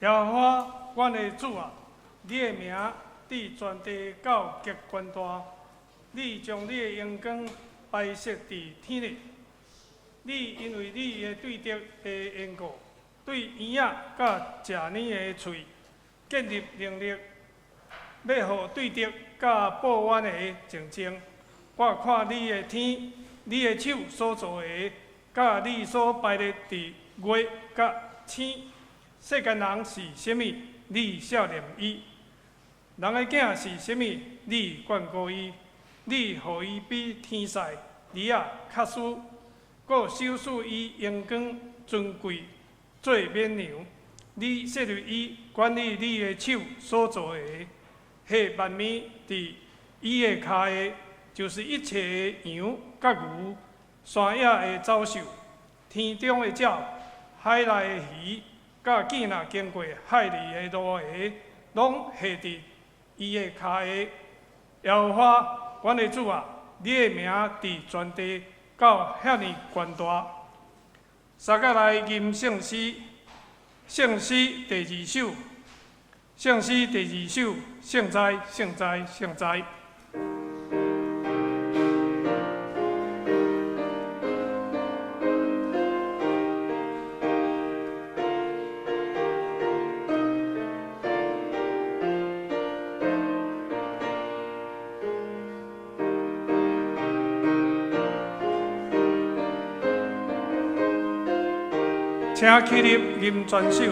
耶和華，阮的主啊，你的名佇全地到極懸大，你將你的榮光擺設佇天裡。你因為你的對德的緣故，對嬰仔佮食奶的喙建立能力，欲予對德佮報怨的靜靜。我看你的天，你的手所造的，佮你所排列佇月佮星。世間人是啥物？你惜念伊；人的囝是啥物？你眷顧伊。你予伊比天使兒仔較輸，閣賞賜伊榮光尊貴做免糧。你設立伊管理你的手所造的，彼萬物佇伊的跤下，就是一切的羊佮牛，山野的走獸，天中的鳥，海內的魚，佮見若經過海裡的鱸魚，攏下佇伊的跤下。耶和華，阮的主啊，你的名佇全地到遐爾懸大。相佮來吟聖詩，聖詩第二首，聖詩第二首，聖哉，聖哉，聖哉。請起立，吟全首。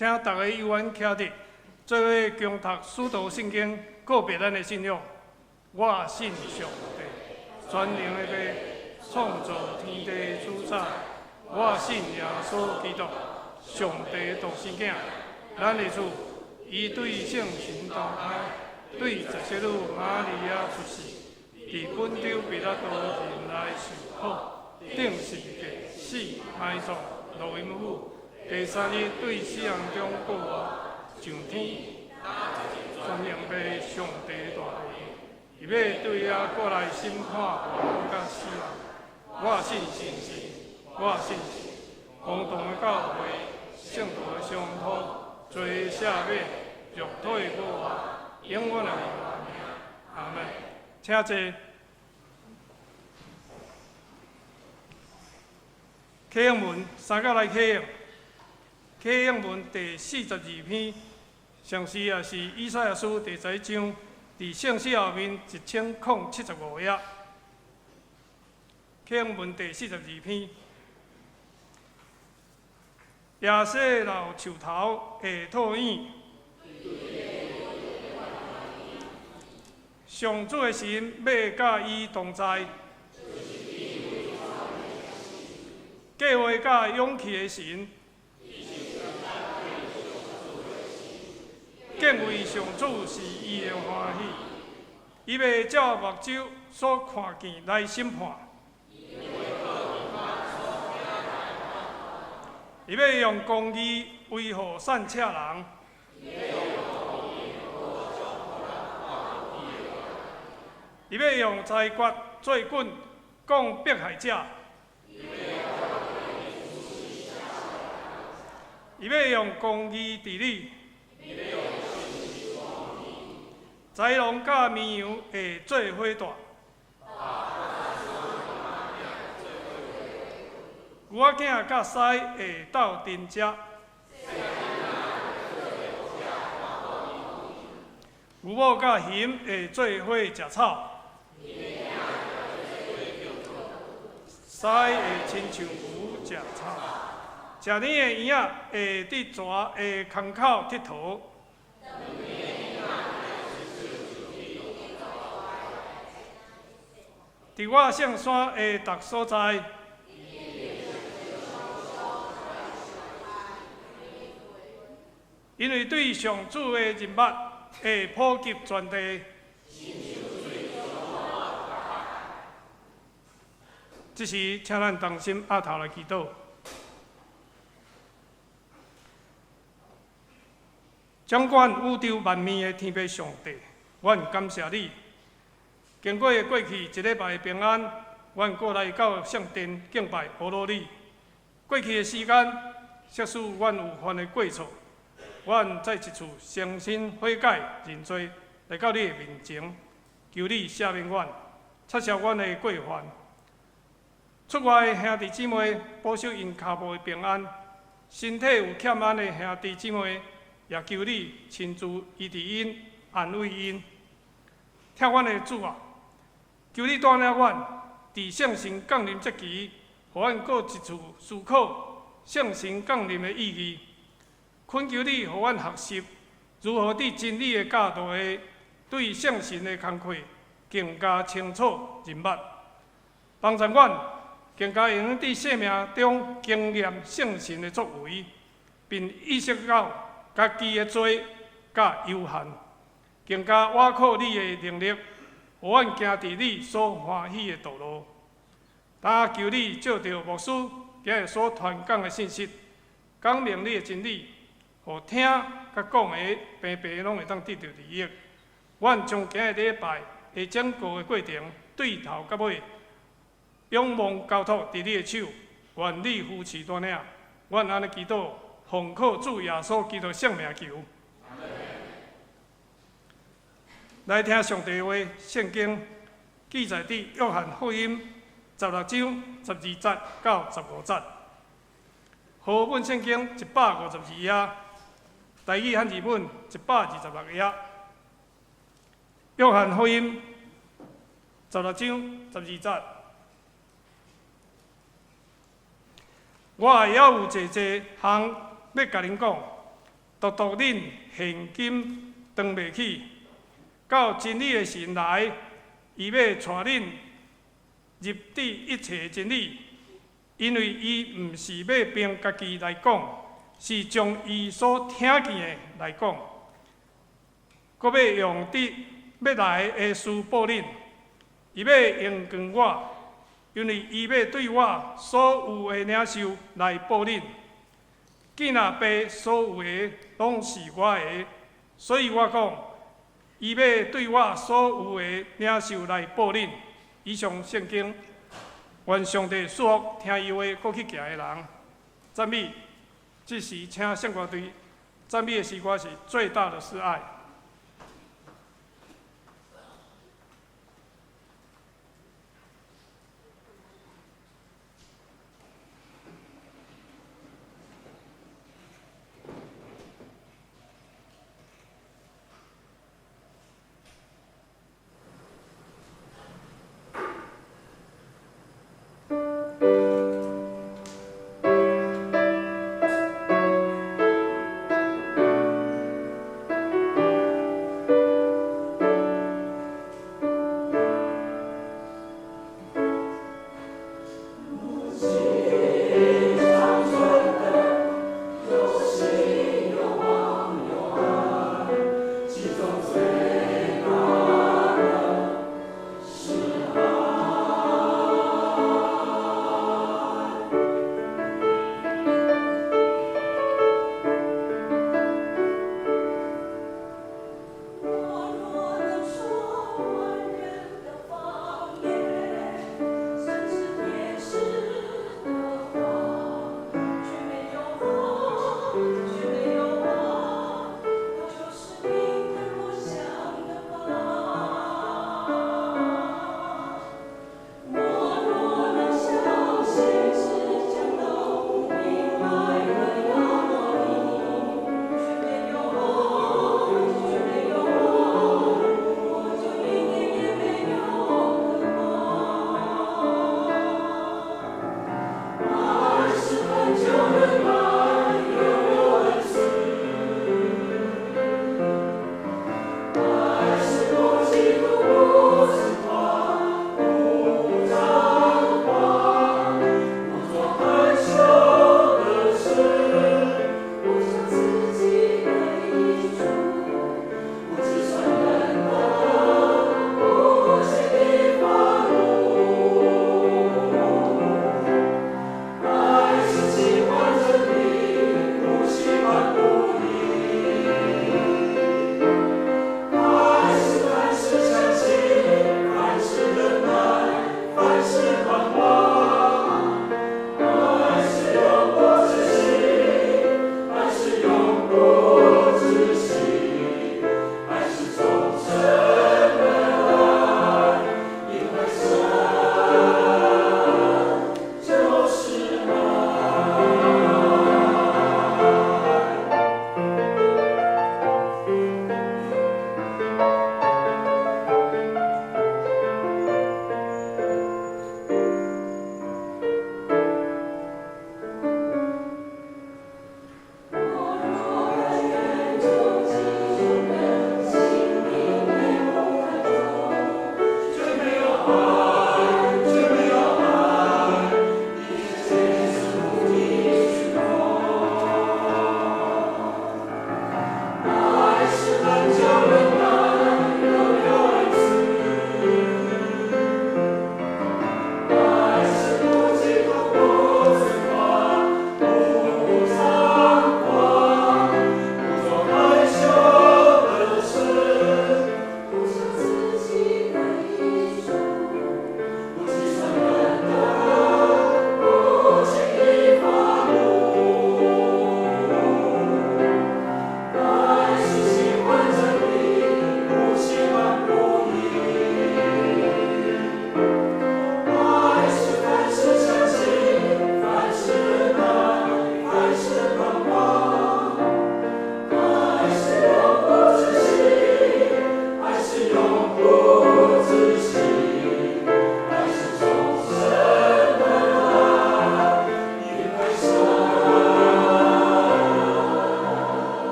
請逐家猶原徛佇，做伙恭讀使徒信經，告白咱的信仰。我信上帝，全能的父，創造天地的主宰。我信耶穌基督，上帝獨生囝，咱的主。伊對聖神投胎，對十色女瑪利亞出世，佇本丟彼拉多人來受苦，釘十字架，死，埋葬，落陰府。第三日對死人中復活，上天，全能父上帝大能，伊欲對遐閣來審判活人佮死人。我信聖神，我信公同的教會，聖徒的相通，罪的赦免，肉體的復活，永遠的活命。阿門。請坐。啟應文，相佮來啟應。啟應文第42篇，同時也是以賽亞書第11章，佇聖詩後面1075頁。啟應文第四十二篇，耶洗老樹頭會吐湧。上主的神欲佮伊同在，计划佮勇氣的神，敬畏上主是伊的歡喜，伊欲照目睭所看見來審判，伊欲用公義維護散赤人。伊欲用裁決做棍，摃迫害者。伊欲用公義治理。豺狼佮綿羊會做伙蹛。牛仔囝佮獅會鬥陣食。牛母佮熊會做伙食草。獅會親像牛食草。食奶的嬰仔會佇蛇的空口𨑨迌。佇我聖山的逐所在，因為對上主的認捌會普及全地。這時，請咱同心徼頭來祈禱。掌管宇宙萬物的天父上帝，阮感謝你。經過過去一禮拜的平安，阮閣來到聖殿敬拜阿羅你。過去的時間，即使阮有犯的過錯，阮再一次誠心悔改認罪，來到你的面前，求你赦免阮，擦拭阮的過犯。出外的兄弟姊妹，保守𪜶跤步的平安；身體有欠安的兄弟姊妹，也求你親自醫治𪜶，安慰𪜶。疼阮的主啊，求你帶領阮，佇聖神降臨節期，予阮閣一次思考聖神降臨的意義。懇求你，予阮學習如何佇真理的教導下，對聖神的工課更加清楚認捌，幫助阮更加會用佇生命中經驗聖神的作為，並意識到家己的罪佮有限，更加倚靠你的能力，予阮行佇你所歡喜的道路。但求你藉著牧師今日所傳講的信息，講明你的真理，予聽佮講的平平攏會當得著利益。阮將今日禮拜的整個的過程，對頭到尾，仰望交託佇你的手，願你扶持帶領。阮按呢祈禱，奉靠主耶穌基督聖名求。來聽上帝話，聖經記載佇約翰福音16章12節到15節。和合本聖經152頁，台語漢字本126頁。約翰福音16章12節。我還猶有濟濟項欲共恁講，獨獨恁現今當袂起。到真理的神來，伊欲帶恁入佇一切真理，因為伊毋是欲憑家己來講，是將伊所聽見的來講，閣欲用佇欲來的事報恁。伊欲榮光我，因為伊欲對我所有的領受來報恁。見阿爸所有的攏是我的，所以我講，伊欲對我所有的領受來報恁。以上聖經，願上帝賜福聽伊話閣去行的人。讚美，這時請聖歌隊讚美的詩歌是最大的是愛。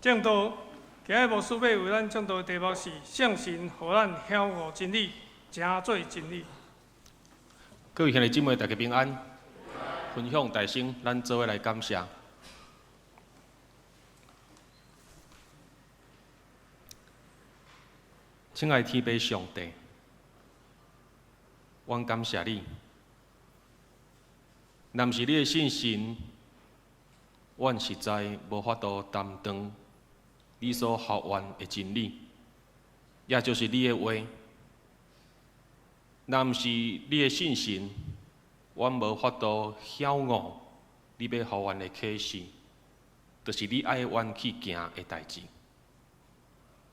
證道，今日牧師欲為咱證道的題目是聖神予咱曉悟真理，成做真理。各位兄弟姊妹，大家平安。分享大聲，咱做伙來感謝。親愛天父上帝，阮感謝你。若毋是你的聖神，阮實在無法度擔當你所予阮的真理，也就是你的話。若毋是你的聖神，阮無法度曉悟你欲予阮的啟示，就是你愛阮去行的代誌。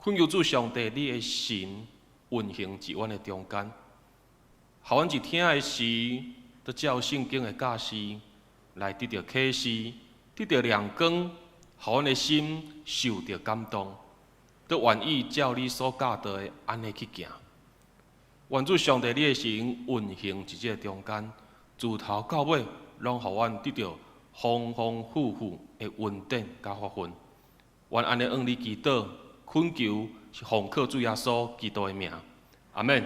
懇求主上帝，你的神運行佇阮的中間，予阮佇聽的時，都照聖經的教示來得著啟示，得著亮光，予阮的心受著感動，都願意照你所教導的按呢去行。願主上帝，你的神運行佇這个中間，自頭到尾，攏予阮得著豐豐富富的恩典佮福分。願按呢向你祈禱，懇求是奉靠主耶穌基督的名，阿們。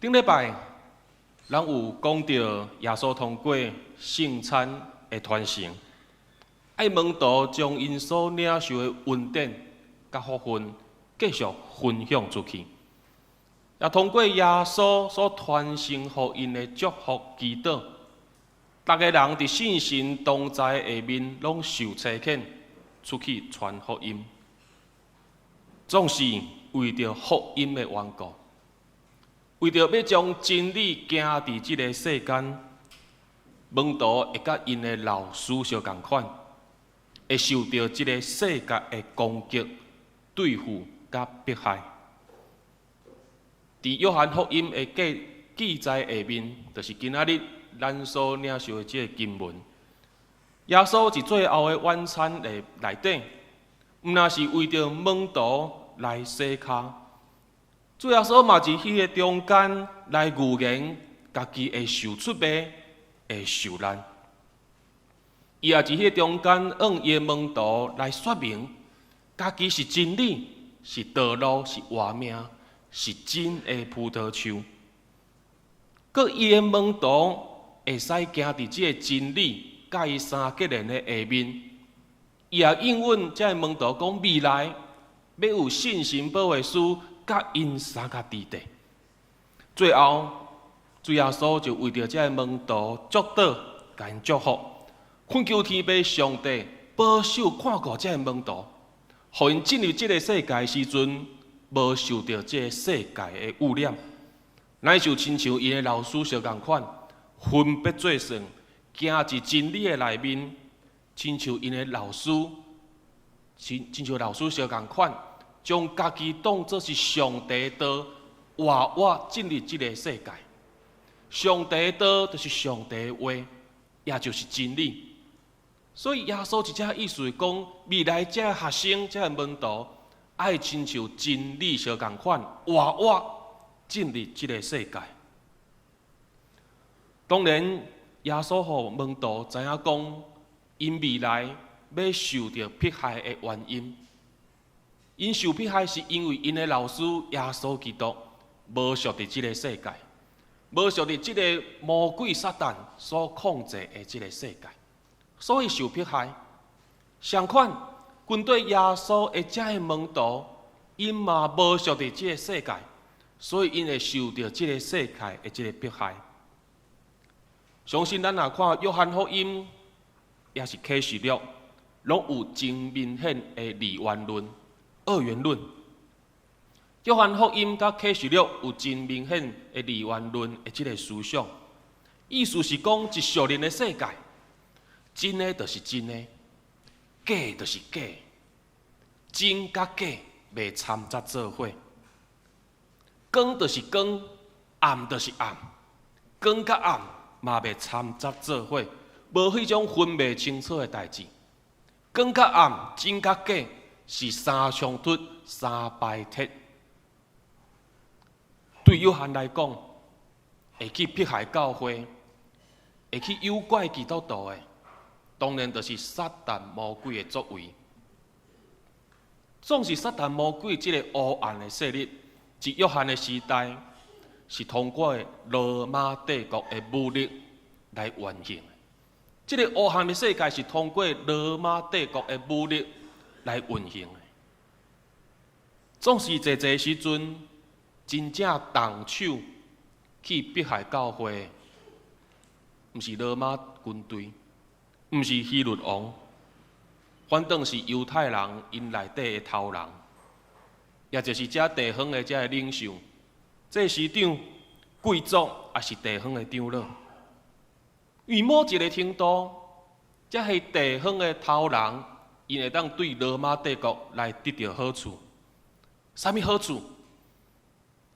頂禮拜，咱有講著耶穌通過聖餐的傳承，愛門徒將𪜶所領受的恩典佮福分繼續分享出去，也通過耶穌所傳承予𪜶的祝福祈禱，逐个人佇聖神同在下面，攏受差遣出去傳福音，總是為著福音的緣故，為著欲將真理行佇這个世間，門徒會佮𪜶的老師相仝款，會受著這个世界的攻擊、對付佮迫害。佇約翰福音的記載下面，就是今仔日咱所領受的這个經文。耶穌佇最後的晚餐的內底，毋但是為著門徒來洗跤，主耶穌嘛佇彼個中間來預言，家己會受出賣，會受難。伊也佇彼個中間，向伊的門徒來說明，家己是真理，是道路，是活命，是真的葡萄樹。閣伊的門徒會使行佇這個真理，佮伊三結連的下面，伊也應允這个門徒講，未來欲有信心保惠師佮𪜶相佮佇咧。最後，主耶穌就為著這个門徒祝禱，共𪜶祝福，懇求天父上帝保守看顧這个門徒，予𪜶進入這个世界時陣，無受著這个世界的污染，乃就親像𪜶的老師相仝款，分別做聖。行佇真理的內面，親像𪜶的老師，親像老師相仝款，將家己當做是上帝道，活活進入這个世界。上帝道就是上帝的話，也就是真理。所以耶穌佇遮意思是講，未來這个學生、這个門徒，愛親像真理相仝款，活活進入這个世界。當然，耶穌予門徒知影講，𪜶未來欲受著迫害的原因。𪜶受迫害是因為𪜶的老師耶穌基督無屬佇這个世界，無屬佇這个魔鬼撒旦所控制的這个世界，所以受迫害。相款，跟綴耶穌的這个門徒，𪜶嘛無屬佇這个世界，所以𪜶會受著這个世界的這个迫害。相信咱若看約翰福音，抑是啟示錄，攏有真明顯的二元論、二元論。約翰福音佮啟示錄有真明顯的二元論的這个思想，意思是講，佇屬靈的世界，真的就是真的，假的就是假的，真佮假袂摻雜做伙，光就是光，暗就是暗，光佮暗嘛袂摻雜做伙，無彼種分袂清楚的代誌。光佮暗，真佮假，是三衝突、三排鐵。對約翰來講，會去迫害教會，會去誘拐基督徒的，當然就是撒旦魔鬼的作為。總是撒旦魔鬼這个黑暗的勢力，佇約翰的時代，是通過羅馬帝國的武力來運行。這个黑暗的世界是通過羅馬帝國的武力來運行的。總是濟濟時陣，真正動手去迫害教會，毋是羅馬軍隊，毋是希律王，反倒是猶太人𪜶內底的頭人，也就是這地方的這个領袖、祭司長、貴族，抑是地方的長老。因為某一个程度，這彼地方的頭人，𪜶會當對羅馬帝國來得著好處。啥物好處？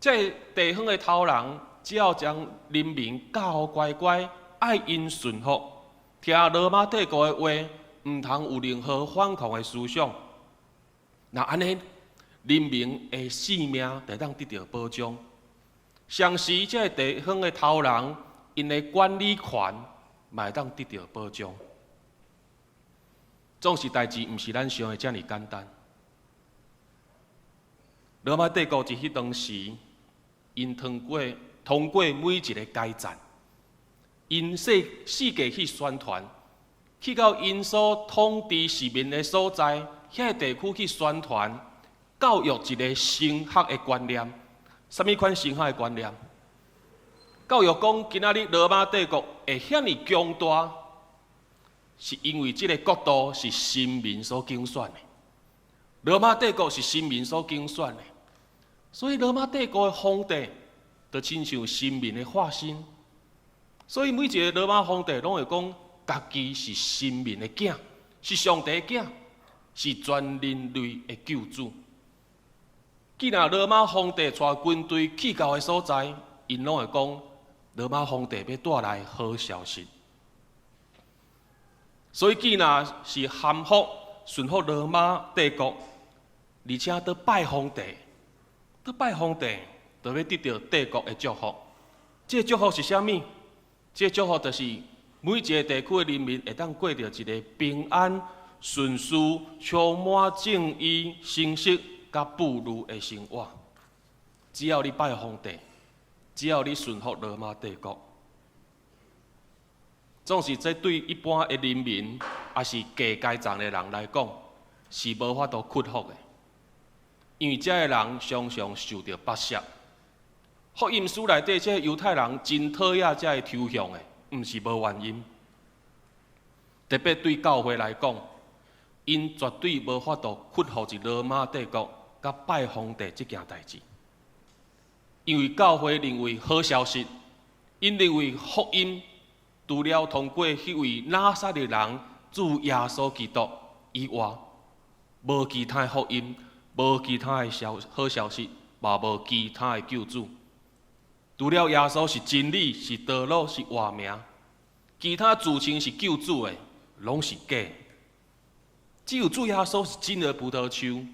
這个地方的頭人，只要將人民教予乖乖，愛𪜶順服，聽羅馬帝國的話，毋通有任何反抗的思想。若按呢，人民的性命就會當得著保障。同時，這个地方的頭人，𪜶的管理權嘛會當得著保障。總是代誌，毋是咱想的遮爾簡單。羅馬帝國佇彼當時，𪜶通過每一个階層，𪜶四界去宣傳，去到𪜶所統治市民的所在，遐個地區去宣傳，教育一个神學的觀念。啥物款神學的觀念？教育講，今仔日羅馬帝國會遐爾強大，是因為這个國度是神民所揀選的。羅馬帝國是神民所揀選的，所以羅馬帝國的皇帝就親像神民的化身。所以每一个羅馬皇帝攏會講，家己是神民的囝，是上帝的囝，是全人類的救主。既然羅馬皇帝帶軍隊去到的所在，𪜶攏會講羅馬皇帝欲帶來好消息。所以，既然是降服、順服羅馬帝國，而且閣拜皇帝，閣拜皇帝，就欲得著帝國的祝福。這个祝福是啥物？這个祝福就是每一个地區的人民會當過著一个平安、順遂、充滿正義、誠實佮富裕的生活。只要你拜皇帝，只要你順服羅馬帝國，總是這對一般的人民，抑是低階層的人來講，是無法度屈服的。因為這个人常常受著剝削。福音書內底，這个猶太人真討厭這个抽象的，毋是無原因。特別對教會來講，𪜶絕對無法度屈服佇羅馬帝國佮拜皇帝這件代誌。因為教會認為好消息，𪜶認為福音除了通過彼位拿撒勒人主耶穌基督以外，無其他的福音，無其他的好消息，嘛無其他的救主。除了耶穌是真理、是道路、是活命，其他自稱是救主的，攏是假。只有主耶穌是真的葡萄樹，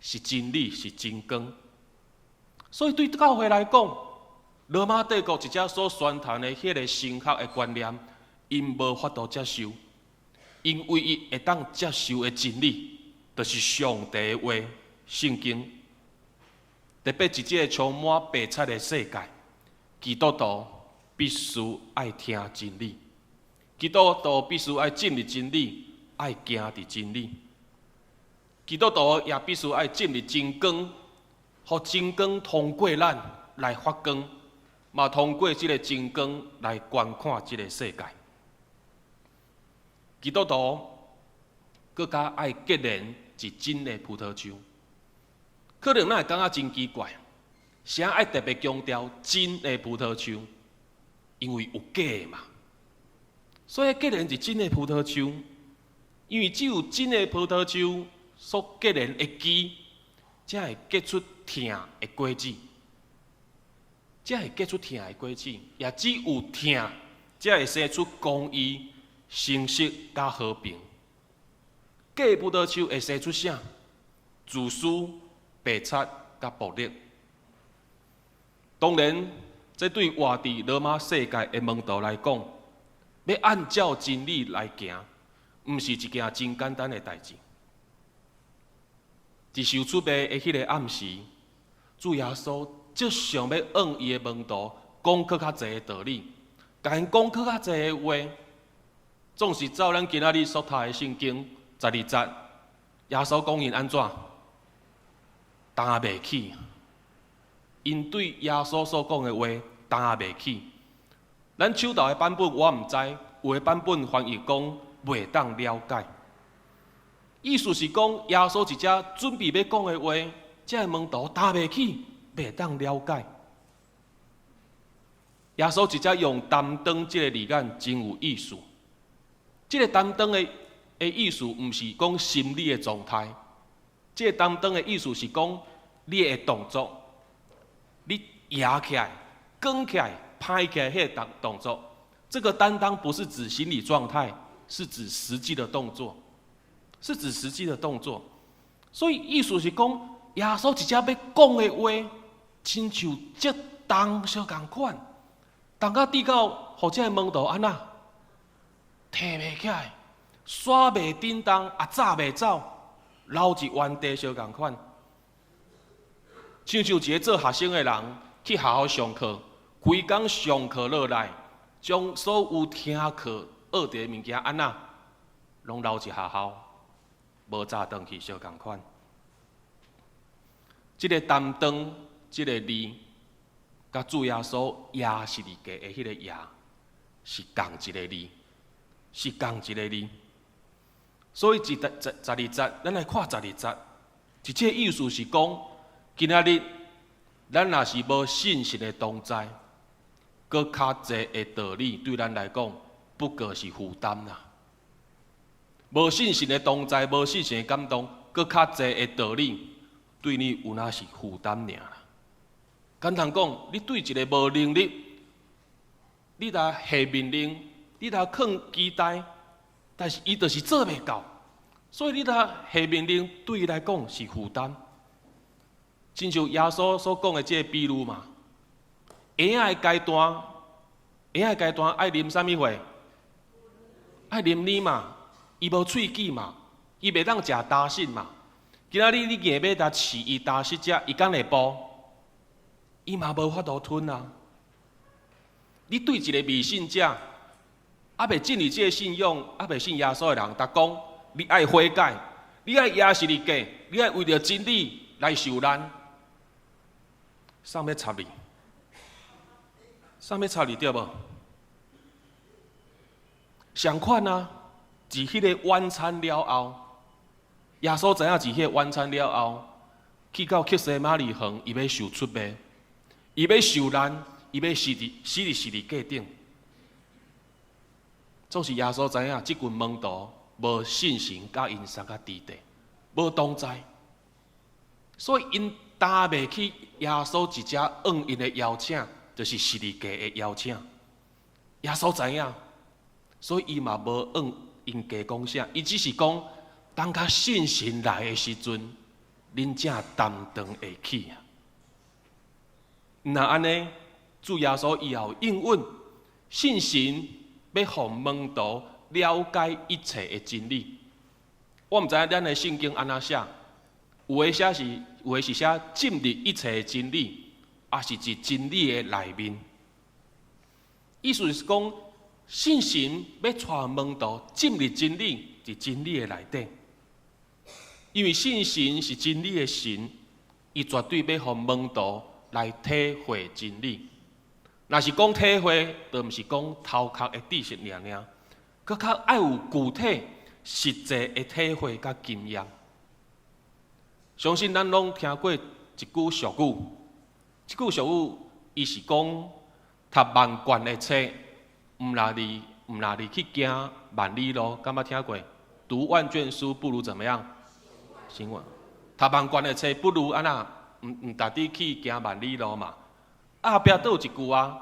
是真理，是真光。所以對教會來講，羅馬帝國一直所宣傳的彼个神學的觀念，𪜶無法度接受。𪜶唯一會當接受的真理，就是上帝的話、聖經。特別佇這个充滿白賊的世界，基督徒必須愛聽真理，基督徒必須愛進入真理，愛行佇真理。基督徒也必須愛進入真光，予真光通過咱來發光，嘛通過這个真光來觀看這个世界。基督徒閣較愛結連是真的葡萄樹。可能咱會感覺真奇怪，啥愛特別強調真的葡萄樹？因為有假的嘛。所以結連是真的葡萄樹，因為只有真的葡萄樹所結連的枝，才會結出疼的果子，才會結出疼的果子。也只有疼，才會生出公義、誠實佮和平。假葡萄樹會生出啥？自私、白賊佮暴力。當然，這對活佇羅馬世界的門徒來講，欲按照真理來行，毋是一件真簡單的代誌。佇受出賣的彼个暗時，主耶穌則想欲向伊的門徒講閣較濟的道理，共𪜶講閣較濟的話。總是照咱今仔日所讀的聖經十二節，耶穌講𪜶按怎擔袂起，𪜶對耶穌所講的話擔袂起。咱手頭的版本我毋知，有的版本翻譯講袂當了解。意思是講耶穌佇遮準備欲講的話，這个門徒擔袂起，袂當了解。耶穌佇遮用擔當這个字眼真有意思。這个擔當的意思，毋是講心理的狀態。這个擔當的意思是講你的動作，你舉起來、扛起來、拍起來彼个動作。這個擔當不是指心理狀態，是指實際的動作，是指實際的動作。所以意思是講，耶穌佇遮欲講的話，親像這重相仝款，重甲至到，予這个門徒按怎提袂起來，徙袂振動，也紮袂走，留佇原地相仝款。親像一个做學生的人去學校上課，規工上課落來，將所有聽課學著的物件按怎，攏留佇學校，無紮轉去相仝款。這个擔當，這个字，佮主耶穌鋏十字架的彼个鋏，是仝一个字，是仝一个字。所以十二節，咱來看十二節，佇這个意思是講，今仔日咱若是無信神的同在，閣較濟的道理對咱來講，不過是負擔啦。無信神的同在，無信神的感動，閣較濟的道理，對你有若是負擔爾啦。簡單講，你對一个無能力，你來下命令，你來囥期待，但是伊就是做袂到，所以你來下命令對伊來講是負擔。親像耶穌所講的這个比喻嘛，嬰仔的階段，嬰仔的階段愛啉啥物貨？愛啉奶嘛，伊無喙齒嘛，伊袂當食焦食嘛。今仔日你硬欲共飼伊焦食食，伊敢會哺？伊嘛無法度吞啊！你對一个未信者，猶未進入這个信仰，猶未信耶穌的人，逐講你愛悔改，你愛鋏十字架，你愛為著真理來受難，啥欲插你？啥欲插你對無？相款啊，佇彼个晚餐了後，耶穌知影佇彼个晚餐了後，去到客西馬尼園，伊欲受出賣，伊欲受難，伊欲死佇十字架頂。總是耶穌知影，這群門徒無信神佮𪜶相佮佇地，無同在，所以𪜶擔袂起耶穌佇遮應𪜶的邀請，就是十字架的邀請。耶穌知影，所以伊嘛無應𪜶加講啥，伊只是講，當較信神來的時陣，恁才擔當會起啊。若按呢，主耶穌以後應允信神欲予門徒了解一切的真理。我毋知影咱的聖經按怎寫，有的是寫進入一切的真理，抑是佇真理的內面。意思是講，聖神欲帶門徒進入真理，佇真理的內底。因為聖神是真理的神，伊絕對欲予門徒來體會真理。若是講體會，就毋是講頭殼的知識爾爾，閣較愛有具體實際的體會佮經驗。相信咱攏聽過一句俗語，這句俗語伊是講讀萬卷的冊，毋若是去行萬里路，敢捌聽過？讀萬卷書不如怎麼樣？行萬。讀萬卷的冊不如按怎？毋值得去行萬里路嘛。啊，後壁閣有一句啊，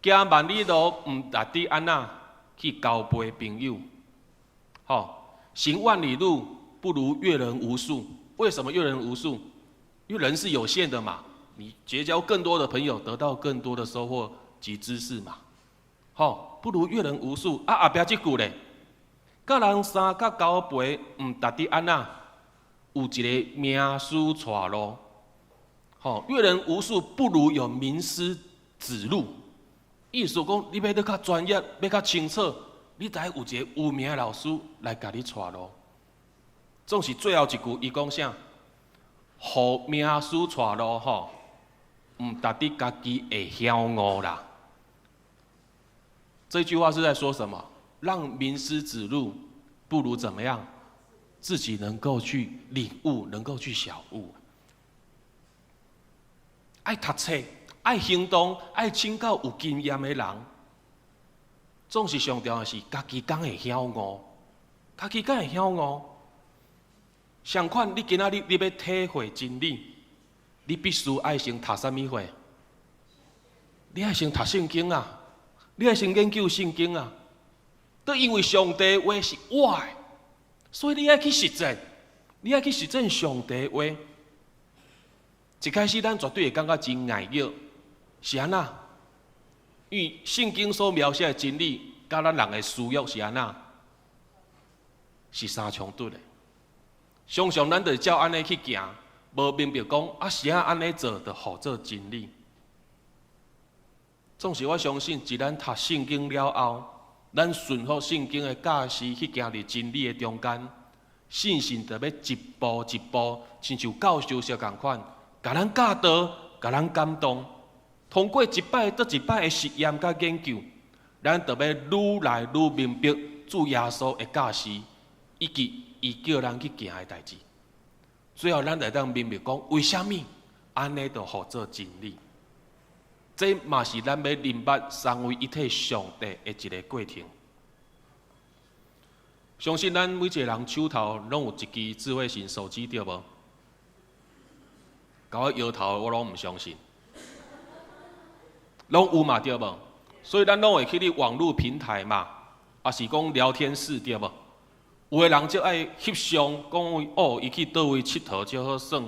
行萬里路毋值得按怎去交陪朋友。吼，行萬里路不如閱人無數。為什麼閱人無數？因為人是有限的嘛，你結交更多的朋友，得到更多的收穫及知識嘛。吼，不如閱人無數。啊，後壁這句咧，佮人相佮交陪，毋值得按怎？有一个名師帶路。吼，閱人無數，不如有名師指路。意思講，你欲閣較專業，欲較清楚，你得有一個有名的老師來共你帶路。總是最後一句，伊講啥？予名師帶路吼，毋值得家己會曉悟啦。這句話是在說什麼？讓名師指路，不如怎麼樣？自己能夠去領悟，能夠去曉悟。愛讀冊，愛行動，愛請教有經驗的人。總是上重要的是，家己敢會曉悟，家己敢會曉悟。相款，你今仔日你欲體會真理，你必須愛先讀啥物貨？你愛先讀聖經啊！你愛先研究聖經啊！都因為上帝話是活的，所以你愛去實踐，你愛去實踐上帝話。一開始咱絕對會感覺真礙熱，是按怎？因為聖經所描寫的真理，佮咱人的私欲是按怎？是相衝突的。常常咱就照按呢去行，無明白講啊，是按呢做，就號做真理。總是我相信，一咱讀聖經了後，咱順服聖經的教示去行佇真理的中間，信心就欲一步一步，親像教授相仝款，共咱教導，共咱感動。通過一擺閣一擺的實驗佮研究，咱就欲愈來愈明白主耶穌的教示，以及伊叫咱去行的代誌。最後，咱會當明白講，為啥物按呢就號做真理？這嘛是咱欲認捌三位一體上帝的一個過程。相信咱每一個人手頭攏有一支智慧型手機，對無？共我搖頭，我攏毋相信。攏有嘛，對無？所以咱攏會去佇網路平台嘛，抑是講聊天室，對無？有的人就愛翕相，講哦，伊去佗位𨑨迌足好耍，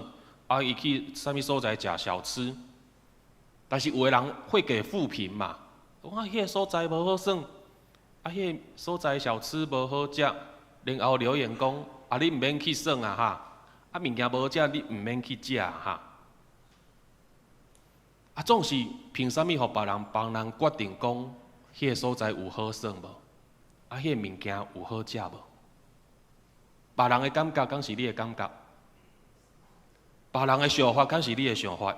啊，伊去啥物所在食小吃。但是有的人會給負評嘛，講啊，彼個所在無好耍，啊，彼個所在小吃無好食，然後留言講啊，你毋免去耍啊哈，啊，物件無好食，你毋免去食哈。啊，總是憑啥物予別人幫人決定講，彼個所在有好耍無？啊，彼個物件有好食無？別人的感覺敢是你的感覺？別人的想法敢是你的想法？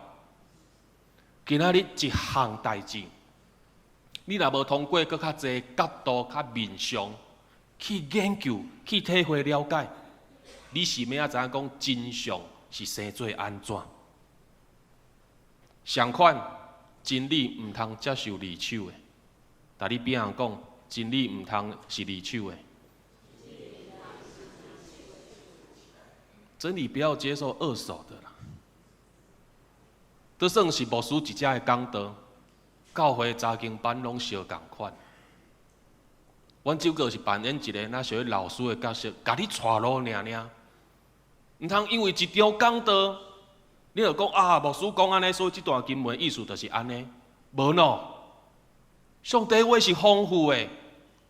今仔日一項代誌，你若無通過閣較濟角度、較面向去研究、去體會、了解，你是欲怎知影講真相是生做按怎？相款，真理毋通接受二手的。佇你邊仔講，真理毋通是二手的。真理不要接受二手的啦。都算是牧師一隻的講道，教會查經班攏相仝款。阮只不過是扮演一個若屬於老師的角色，共你帶路爾爾。毋通因為一場講道，你就講啊，牧師講按呢，所以這段經文意思就是按呢。無喏，上帝話是豐富的，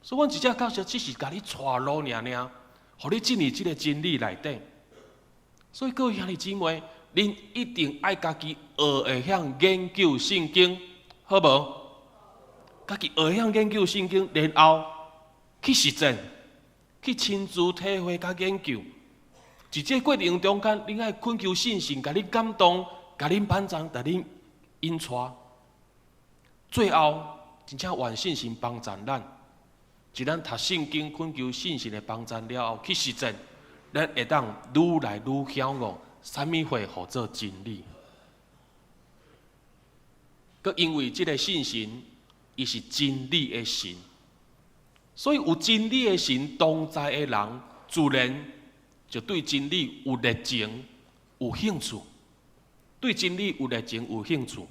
所以阮一隻角色只是共你帶路爾爾，予你進入這个真理內底。所以各位兄弟姊妹，恁一定愛家己學會曉研究聖經，好無？家己學會曉研究聖經，然後去實踐，去親自體會佮研究。佇這個過程中間，恁愛懇求聖神，共恁感動，共恁幫助，共恁引帶。最後，真正願聖神幫助咱，一咱讀聖經，懇求聖神的幫助了後，去實踐，咱會當愈來愈曉悟，啥物貨號做真理。閣因為這个聖神，伊是真理的神，所以有真理的神同在的人，自然就對真理有熱情、有興趣。對真理有熱情、有興趣。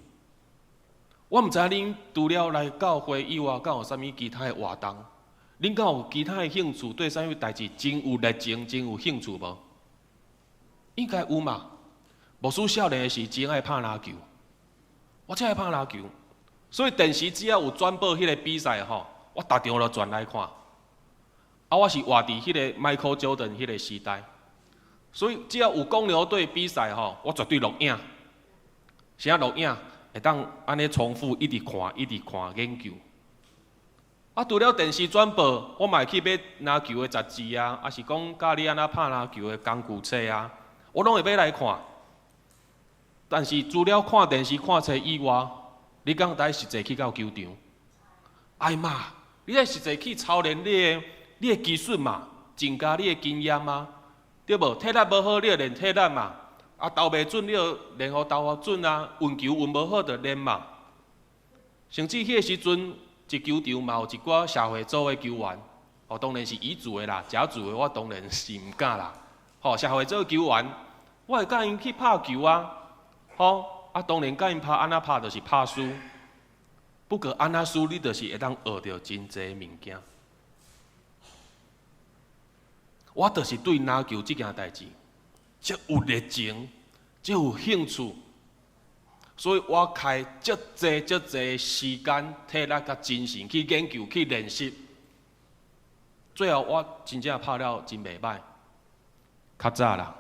我毋知影恁除了來教會以外，敢有啥物其他的活動？恁敢有其他的興趣？對啥物代誌真有熱情、真有興趣無？應該有嘛。牧師少年時真愛拍籃球，我真愛拍籃球，所以電視只要有轉播彼个比賽吼，我逐場都轉來看。啊，我是活佇彼個 Michael Jordan 彼個時代，所以只要有公牛隊比賽吼，我絕對錄影。啥錄影？會當按呢重複一直看，一直看研究。啊，除了電視轉播，我嘛會去買籃球的雜誌啊，抑是講教你按怎拍籃球的工具冊啊，我攏會買來看。但是除了看電視、看冊以外，你敢有實際去到球場？愛嘛，你愛實際去操練你的技術嘛，增加你的經驗啊，對無？體力無好，你就練體力嘛。啊，投袂準，你就練予投準啊。運球運無好，就練嘛。甚至彼个時陣，一球場嘛有一寡社會組的球員，哦，當然是乙組的啦，甲組的我當然是毋敢啦。吼，社會組球員，我會佮𪜶去拍球啊。吼，啊，當然佮𪜶拍，按怎拍就是拍輸。不過按怎輸，你就是會當學著真濟物件。我就是對籃球這件代誌，足有熱情，足有興趣，所以我開足濟足濟時間、體力佮精神去研究、去練習。最後我真正拍了真袂䆀，較早啦，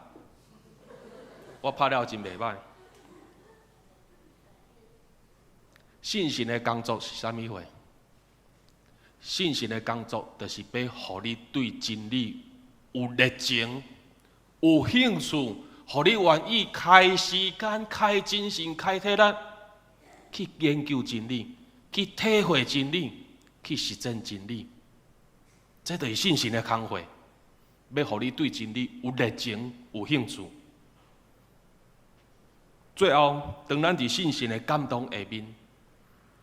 我拍了真袂䆀。信神的工作是啥物貨？信神的工作就是欲予你對真理有熱情、有興趣，予你願意開時間、開精神、開體力去研究真理、去體會真理、去實踐真理。這就是信神的工課，欲予你對真理有熱情、有興趣。最後，當咱佇信神的感動下面，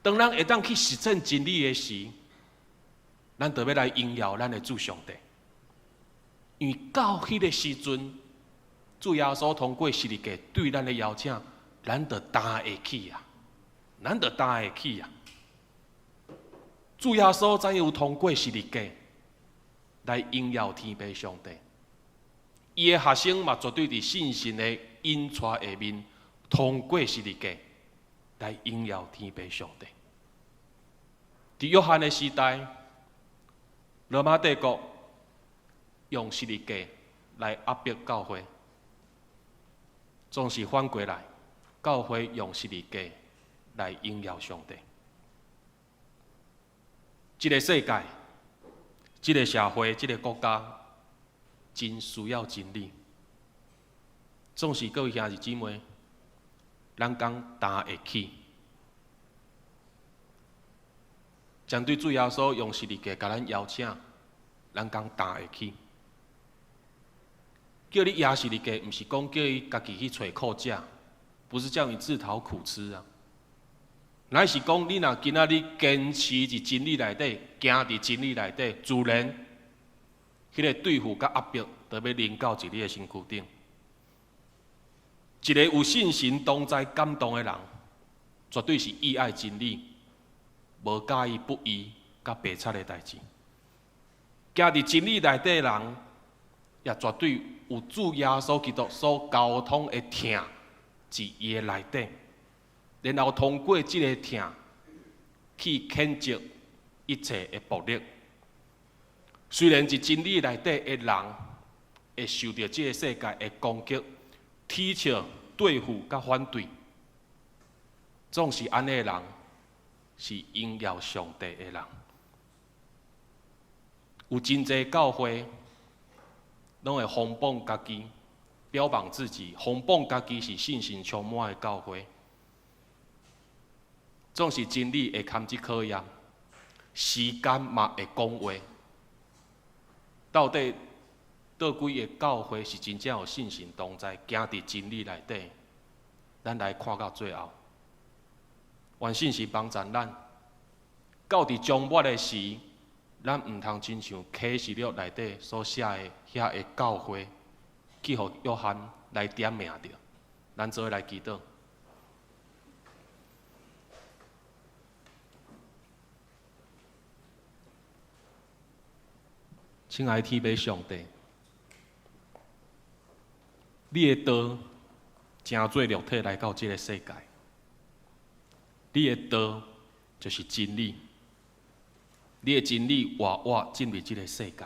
當咱會當去實踐真理的時，咱就欲來榮耀咱的主上帝。因為到彼个時陣，主耶穌通過十字架對咱的邀請，咱就擔會起啊！咱就擔會起啊！主耶穌怎樣通過十字架來榮耀天父上帝？伊的學生嘛，絕對佇信神的引帶下面，通過十字架來榮耀天父上帝。佇約翰的時代，羅馬帝國用十字架來壓迫教會，總是反過來，教會用十字架來榮耀上帝。這个世界、這个社會、這个國家，真需要真理。總是各位兄弟姊妹，咱敢擔會起？針對主耶穌用十字架共咱邀請，咱敢擔會起？叫你壓十字架，毋是講叫伊家己去揣苦食，不是叫你自討苦吃啊。乃是講你若今仔日堅持佇真理內底，行佇真理內底，自然，彼个對付佮壓迫，就欲臨到佇你的身軀頂。一个有信神同在感動的人，絕對是意愛真理，無佮意不義佮白賊的代誌。行佇真理內底的人，也絕對有主耶穌基督所交通的疼佇伊的內底，然後通過這个疼去譴責一切的暴力。雖然佇真理內底的人會受著這个世界的攻擊、恥笑、對付佮反對，總是按呢的人是榮耀上帝的人。有真濟教會攏會標榜家己，標榜自己，標榜家己是信心充滿的教會。總是真理會堪這考驗，時間嘛會講話。到底佗幾个教會是真正有信心同在，行佇真理內底？咱來看到最後，願信神幫助咱。到佇終末的時，咱毋通親像啟示錄內底所寫的遐个教會，去予約翰來點名著。咱做伙來祈禱。親愛的天父上帝，你的道成做肉體來到這个世界，你的道就是真理，你的真理活活進入這个世界。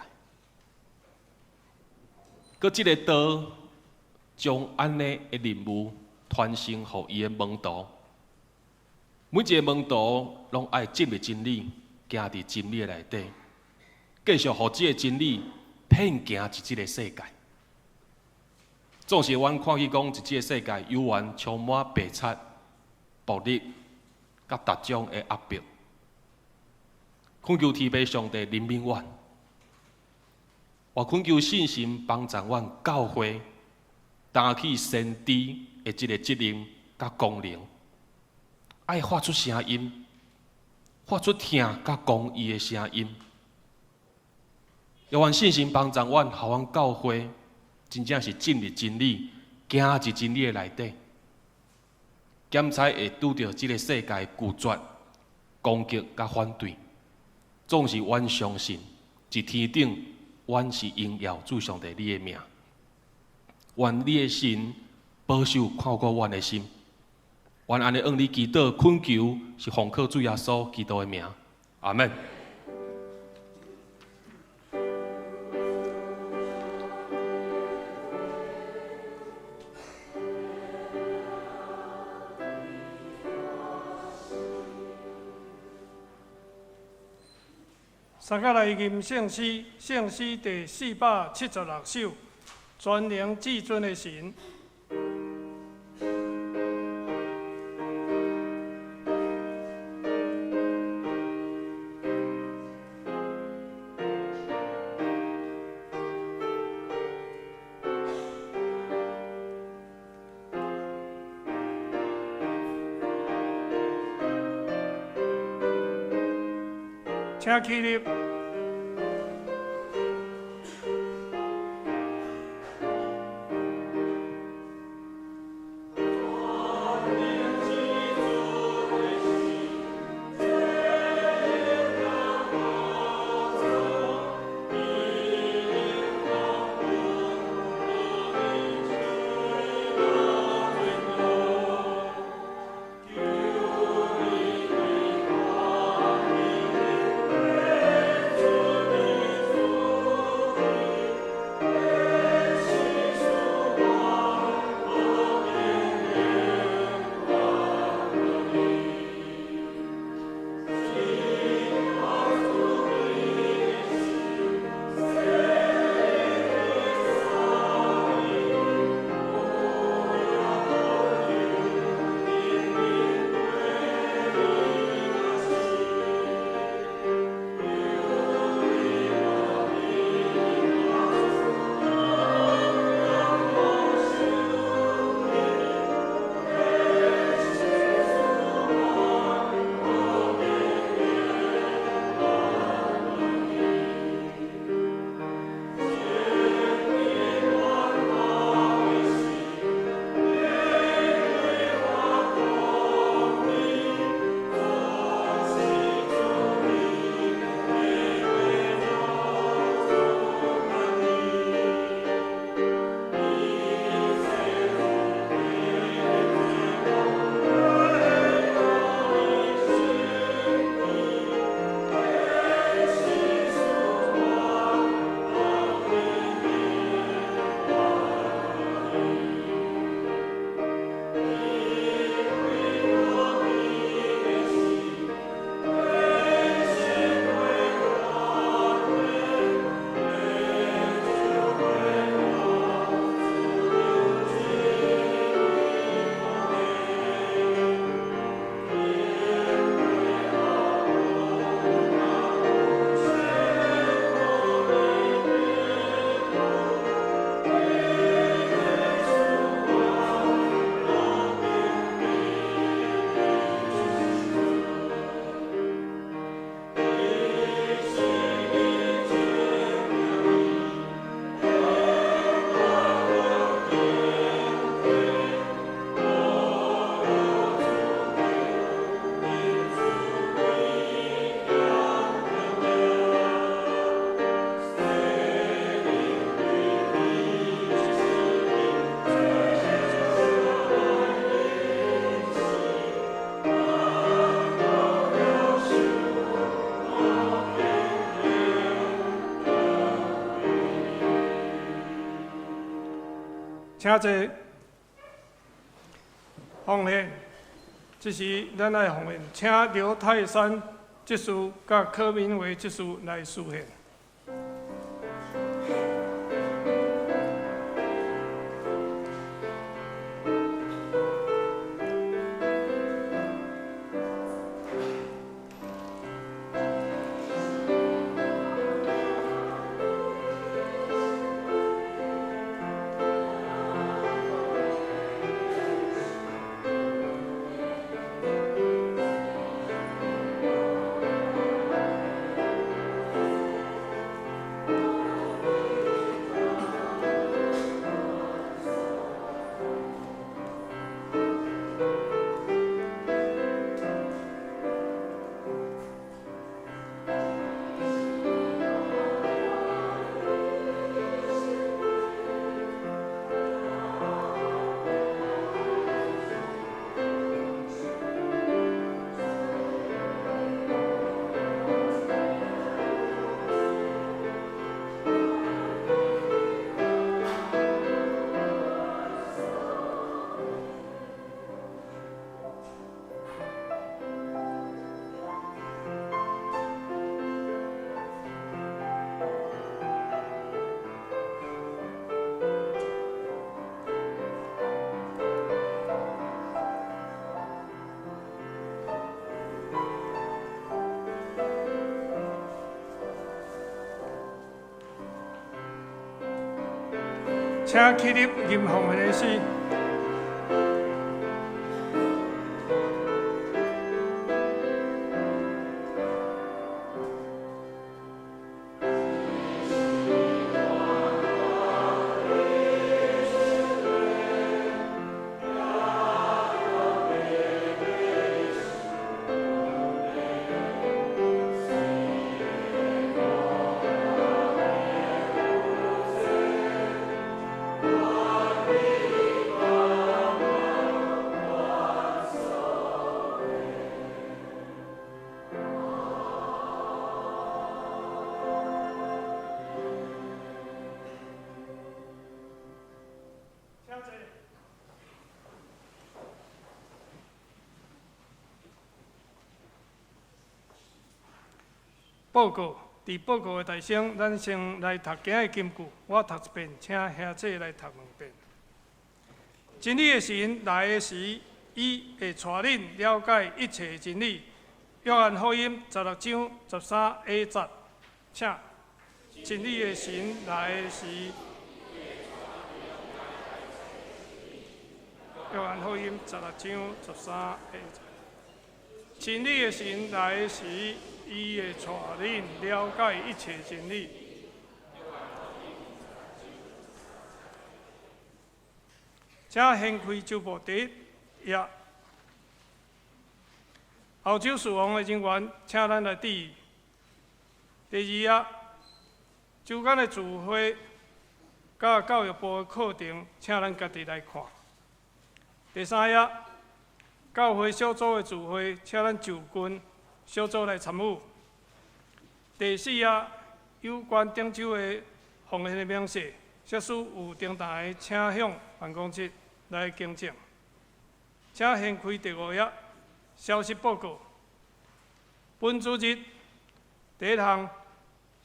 閣這个道將按呢的任務傳承予伊的門徒，每一個門徒攏愛進入真理，行佇真理的內底，繼續予這個真理遍行佇這个世界。總是阮看見講，佇這個世界猶原充滿白賊、暴力、佮逐種的壓迫。懇求天父上帝憐憫阮，我懇求聖神幫助阮教會擔起先知的這个責任佮功能，愛發出聲音，發出疼佮公義的聲音。也願聖神幫助阮，予阮教會真正是進入真理，行佇真理的內底，檢採會拄著這个世界拒絕、攻擊佮反對。總是阮相信，佇天頂，阮是榮耀主上帝你的名。願你的神保守看顧阮的心。願按呢向你祈禱懇求，是奉靠主耶穌基督的名。阿們。三个來吟聖詩，聖詩第476首，全能至尊的神。請起立。請坐。奉獻，這時咱愛奉獻，請劉泰山執事佮柯明偉執事來司獻。請起立吟奉獻的詩。報告，佇報告的大聲，咱先來讀今日金句。我讀一遍，請兄弟來讀兩遍。真理的神來的時，伊會帶恁了解一切真理。約翰福音16章13a 節，請。真理的神來的時，約翰福音16章13a 節。真理的神來的時，伊會帶恁了解一切真理。請掀開周報第一頁。澳洲事務的人員，請咱來注意。第二頁，周間的聚會佮教育部的課程，請咱家己來看。第三頁，教會小組的聚會，請咱就近小組來參與。第四頁，有關頂週的奉獻的明細，設使有訂單的，請向辦公室來更正。請掀開第五頁，消息報告。本主日第一項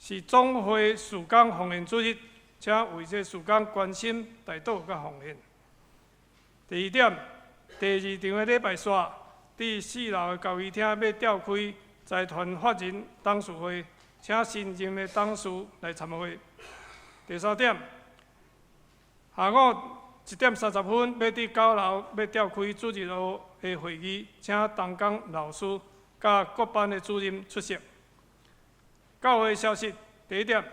是總會事工奉獻主日，請為這事工關心、代禱佮奉獻。第二點，第二場的禮拜煞，佇四樓的交誼廳欲召開財團法人董事會，請新任的董事來參會。第三點，下午1點30分，欲佇九樓欲召開主日學的會議，請同工老師佮各班的主任出席。教會消息，第一點，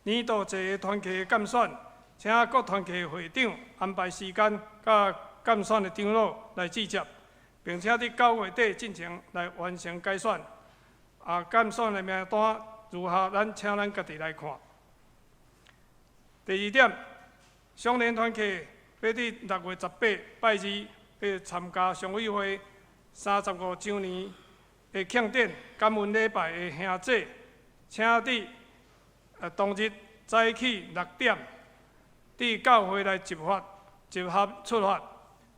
年度一個團契的監選，請各團契會長安排時間，佮監選的長老來集結，並且佇9月底進前來完成改選。啊，監選的名單如下，咱請咱家己來看。第二點，雙聯團契欲佇6月18拜二欲參加常委會35週年的慶典感恩禮拜的兄姊，請佇當日早起6點，佇教會來集發集合出發。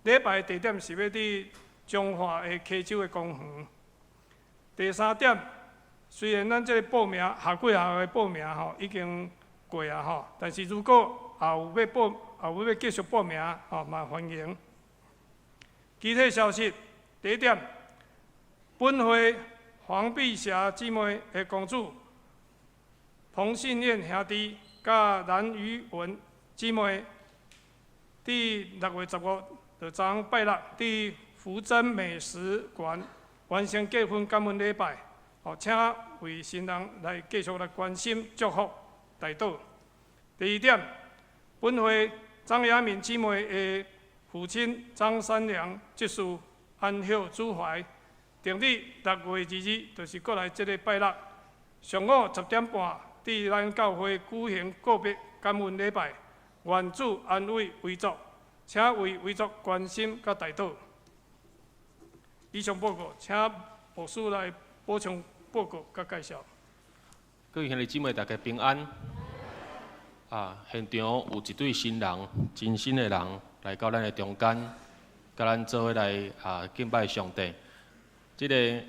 禮拜地點是欲佇彰化的溪洲的公園。第三點，雖然咱這个報名下幾項的報名吼已經過啊吼，但是如果也有欲報，也有欲繼續報名吼，嘛歡迎。其他消息，第一點，本會黃碧霞姊妹的公子彭信燕兄弟，佮藍宇文姊妹，佇6月15，就昨昏拜六，佇福珍美食館完成結婚感恩禮拜。哦，請為新人來繼續來關心、祝福、代禱。第二點，本會張雅敏姊妹的父親張三良執事安息主懷，定佇6月2日，就是過來這个拜六上午10點半，佇咱教會舉行告別感恩禮拜，願主安慰遺族，請為遺族關心佮代禱。以上報告，請牧師來補充報告佮介紹。各位兄弟姊妹，大家平安。啊，現場有一對新人，真新的人來到咱的中間，佮咱做伙來啊敬拜上帝。這个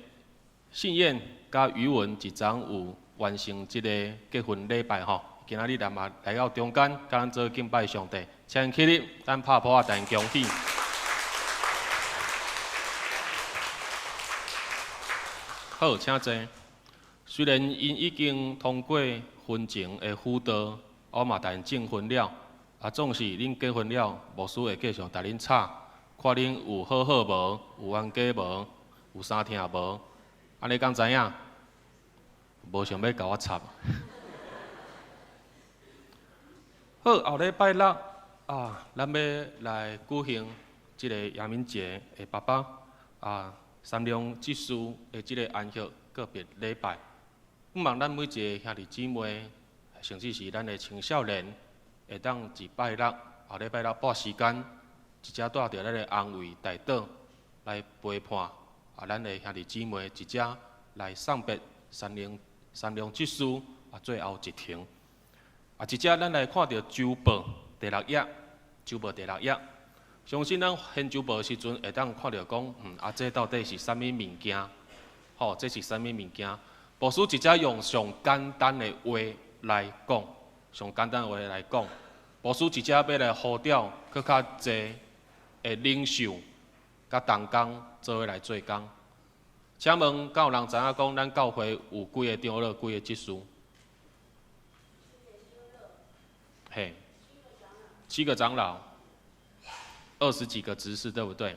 信燕佮余文一昨有完成這个結婚禮拜吼，今仔日來嘛來到中間，佮咱做伙敬拜上帝，請起立，咱拍噗仔，共恭喜。好，請坐。雖然𪜶已經通過婚前的輔導，我嘛共𪜶證婚了，啊，總是恁結婚了，牧師會繼續共恁吵，看恁有好好無，有冤家無，有相疼無，按呢敢知影？無想欲共我插。好，後禮拜六啊，咱欲來舉行這个楊明杰的爸爸啊，三良執事的這个安息告別禮拜。向望咱每一个兄弟姊妹，甚至是咱的青少年，會當佇拜六後禮拜六撥時間，一齊帶著咱的紅衛代禱來陪伴啊，咱的兄弟姊妹一齊來送別三良三良執事啊，最後一程。啊，一齊咱來看著週報第六頁，週報第六頁，相信咱掀週報的時陣，會當看著講，嗯，啊，這到底是啥物物件？吼，這是啥物物件？牧師直接用上簡單的話來講，上簡單的話來講，牧師直接欲來呼召閣較濟的領袖，佮同工做伙來做工。請問，敢有人知影講，咱教會有幾个長老，幾个執事？嘿，七個長老，二十幾個執事，對不對？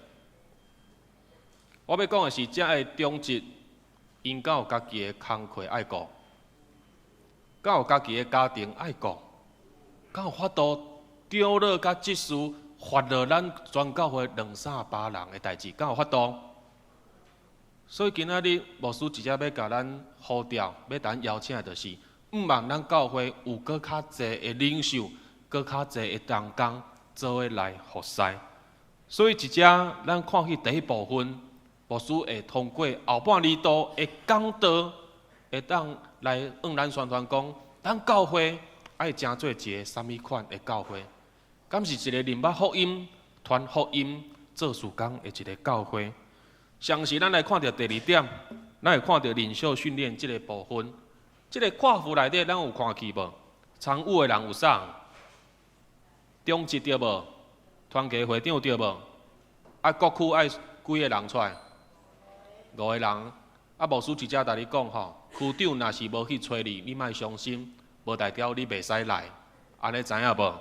我欲講的是，遮的長執，𪜶敢有家己的工課愛顧，敢有家己的家庭愛顧，敢有法度長老佮執事發落咱全教會兩三百人的代誌，敢有法度？所以今仔日牧師直接欲共咱呼召，欲共咱邀請的就是，向望咱教會有閣較濟的領袖，閣較濟的同工做伙來服侍。所以這遮咱看去第一部分，牧師會通過後半年度的講道，會當來向咱宣傳講，咱教會愛成做一个啥物款的教會？敢是一个認捌福音、傳福音、做事工的一个教會？相信咱來看著第二點，咱會看著領袖訓練這个部分。這个括弧內底，咱有看去無？參與的人有啥？長執對無？團契會長對無？啊，各區愛幾个人出來？五个人。啊，牧師直接共你講吼，區長若是無去揣你，你莫傷心，無代表你袂使來，按呢知影無？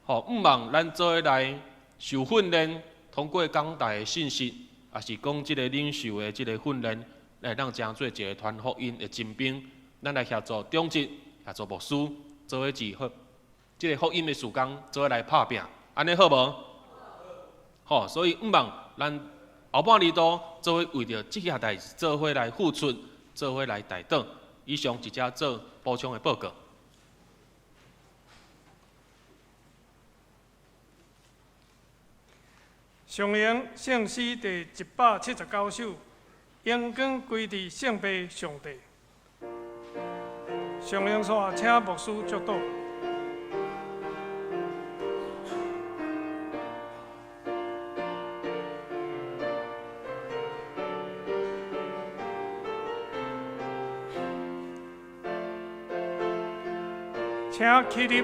吼，向望咱做伙來受訓練，通過講台的信息，抑是講這个領袖的這个訓練，來當成做一个傳福音的精兵。咱來協助長執，協助牧師，做伙佇好，這个福音的事工，做伙來拍拚，按呢好無？好，所以向望咱後半年度做伙為著這件代誌做伙來付出，做伙來代禱。以上一節做補充的報告。上榮聖詩第179首，榮光歸佇聖父上帝。上榮煞請牧師祝禱。請起立。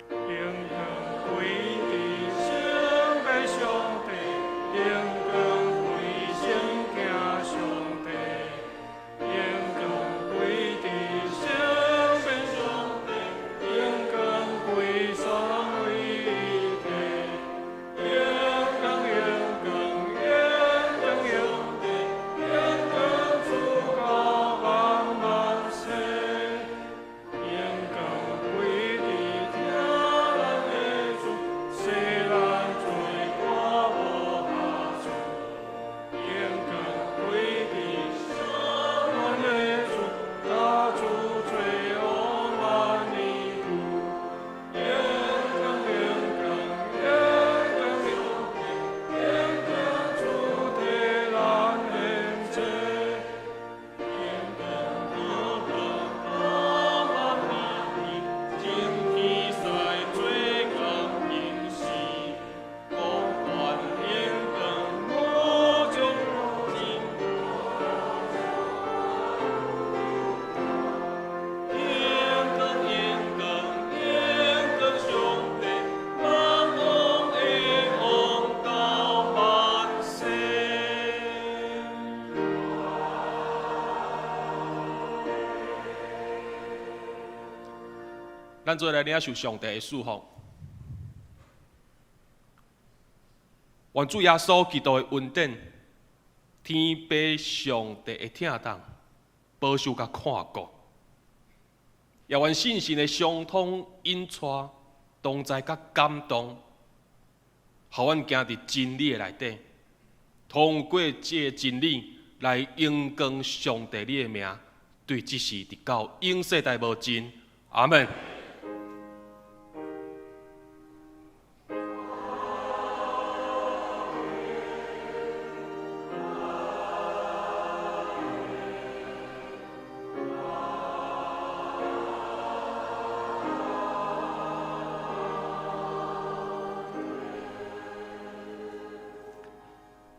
榮光歸佇聖父上帝，榮光歸聖囝上帝，榮光歸佇聖父上帝，榮光歸三位一體，榮光榮光榮光榮光，榮光主到萬萬世，榮光歸佇疼咱的主，洗咱罪過無瑕疵，榮光歸佇赦咱的主，打除罪惡萬年久，榮光榮光榮光榮榮光主替咱獻祭，榮光得到萬年，真天使做工應時，光權榮光無盡無盡。榮光榮光榮光上帝，萬王的王到萬世。咱做來領受上帝的祝福。願主耶穌基督的恩典、天父上帝的疼痛、保守佮看顧，也願聖神的相通引帶、同在佮感動，予阮行佇真理的內底，通過這个真理來榮光上帝你的名，對這時直到永世代無盡。阿們。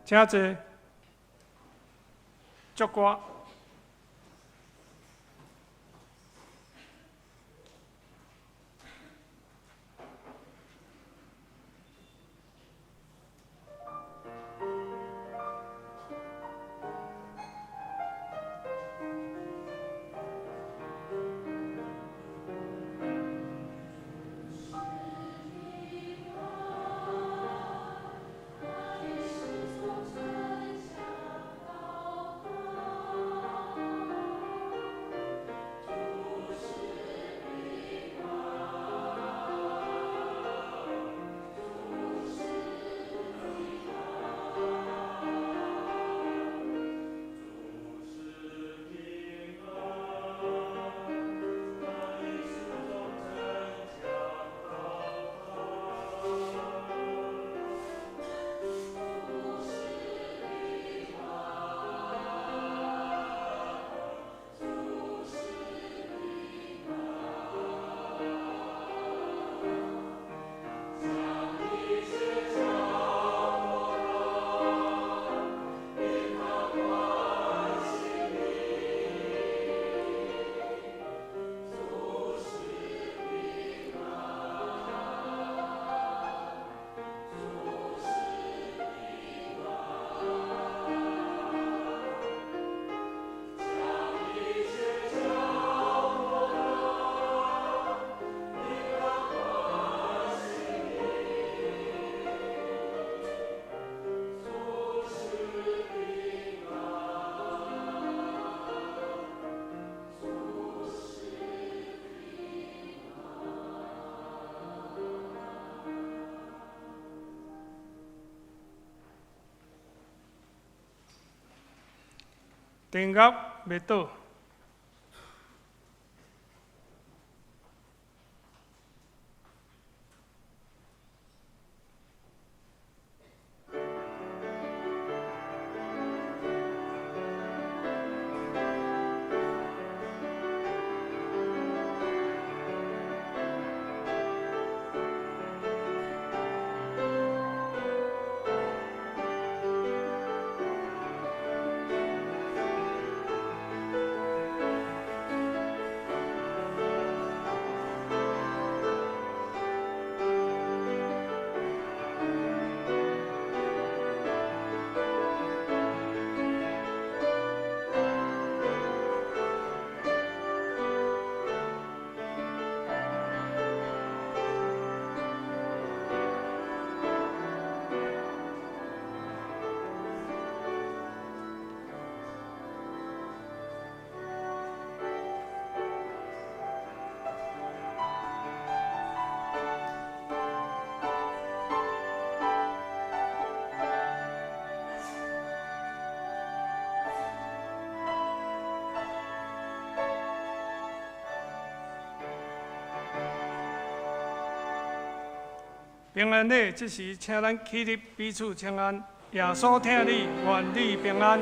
請坐。祝歌。電鴨袂倒。平安禮，這時請咱起立彼此請安。耶穌疼你，願你平安。